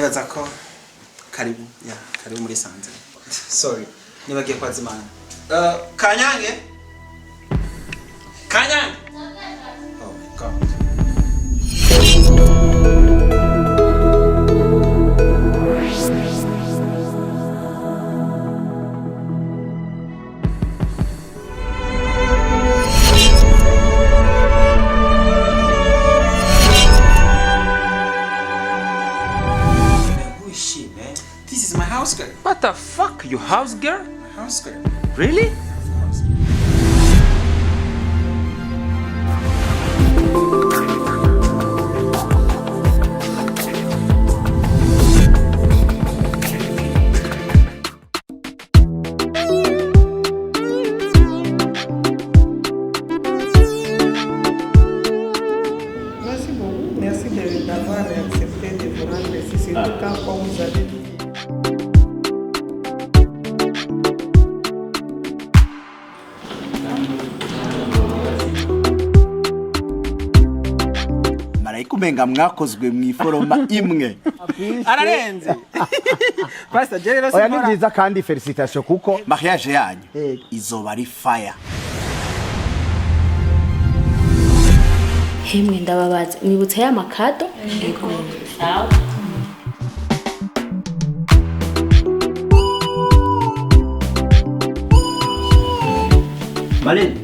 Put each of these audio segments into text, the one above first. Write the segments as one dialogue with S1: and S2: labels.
S1: Nibaza ko karibu ya karibu muri sanze. Sorry, nibagiye kwazimana. Kanyange, Kanyange. Oh my God. Man, who is she, man? This is my house girl.
S2: What the fuck? You house girl?
S1: My house girl.
S2: Really?
S1: Of course.
S3: Merci beaucoup. Merci d'avoir accepté de vous rendre ici, surtout quand, comme vous avez dit.
S4: Marayika, umenga mwakozwe mu iforoma imwe.
S1: Ararenze. Pastor Jerry rero.
S4: Oya, ni byiza kandi félicitations, kuko mariage yanyu izoba ari fire.
S5: Hemwe, ndababaza, mwibutsa ya ma cadeaux? Ego.
S6: Sawa.
S7: Marene,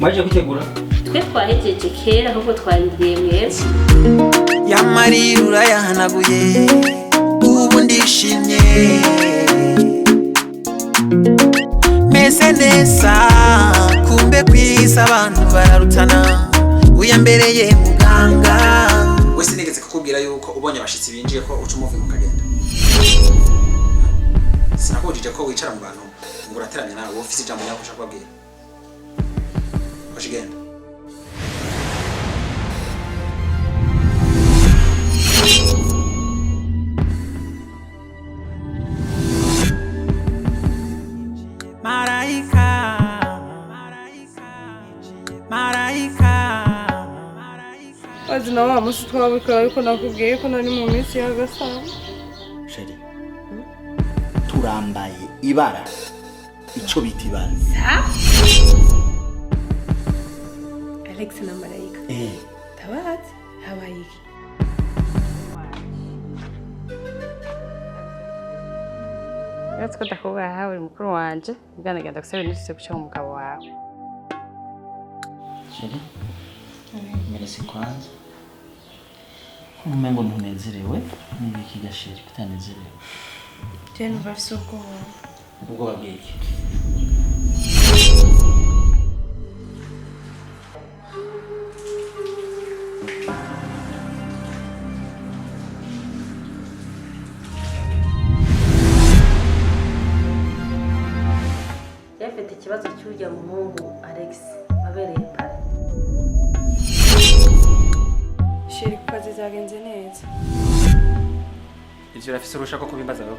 S7: mwaje kwitegura?
S6: Twe twahejeje kera, ahubwo twarindiriye mwebwe.
S8: Yamarira urayahanaguye, ubu ndishimye, meze neza. Kumbe kwisa abantu bararutana, uyambereye muganga.
S1: We, sinigeze kukubwira yuko ubonye abashitsi binjiye ko uca umuvuga ukagenda? Sinakubujije ko wicara mu bantu ngo urateramye nawe? Wowe ufise ijambo nyako ushaka kubabwira, hoshi genda.
S8: Marayika, marayika.
S3: Wazi na wa musi twabikora, ariko nakubwiye ko nari mu minsi y'agasabo.
S4: Chérie, turambaye ibara, ico bita ibara.
S5: Alex na Marayika?
S4: Eh.
S5: Ndabazi, habaye iki?
S6: Uretse ko ndakubaha, uri mukuru wanje, bwana, genda gusaba ibintu guca umugabo wawe.
S7: Chérie, merci kwanza. Umengo ntunezerewe, nibiki ga chérie kutanezerewe?
S5: Je numva afise ubwoba.
S7: Ubwoba bw'iki?
S6: Yafite ikibazo cy'urya muhungu Alex wabereye pare.
S3: Chérie, ku kazi zagenze neza.
S2: Ivyo urafise uruhusha rwo kubimbaza wewe?